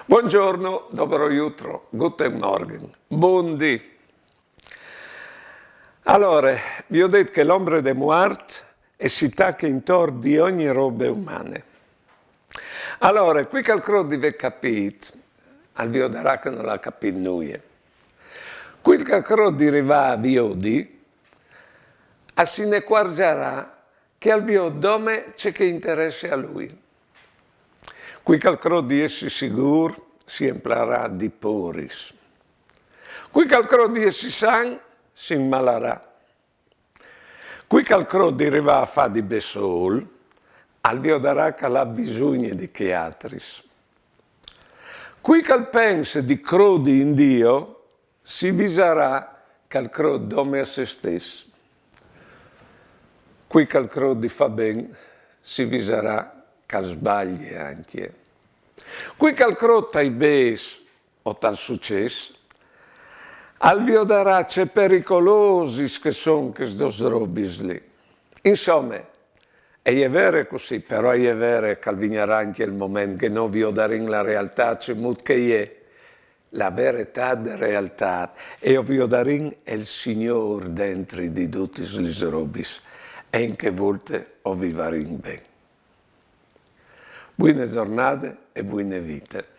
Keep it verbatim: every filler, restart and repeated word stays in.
Buongiorno, dobro jutro, guten Morgen, bundì. Alore, vi ò dit che l'ombre de muart e si tache intor di ogni robe umane. Alore, cui che al crôt di vê capît, al viodarà che nol à capît nuie. Cui che al crôt di rivâ a viodi, a si ne cuargiarà che al viôt dome ce che interesse a lui. Cui che al crôt di jessi sigûr si emplarà di pôris. Cui che al crôt di jessi san si inmalarà. Cui che al crôt di rivâ a fâ di bessôl, al viodarà che al à bisugne di chei altris. Cui che al pense di crodi in Dio, si visarà che al crôt dome a se stes. Cui che al crôt di fâ ben, si visarà che al sbalie ancje. Cui che al crôt tai bêçs o tal sucès, al viodarà ce pericolosis che a son chês dôs robis li. Insome, e je vere cussì, però e je vere che al vignarà ancje il moment che nô viodarìn la realtât cemût che e je, la veretât de realtât, e o viodarìn il Signôr dentri di dutis lis robis, e in chê volte o vivarìn ben. Buine zornade e buine vite.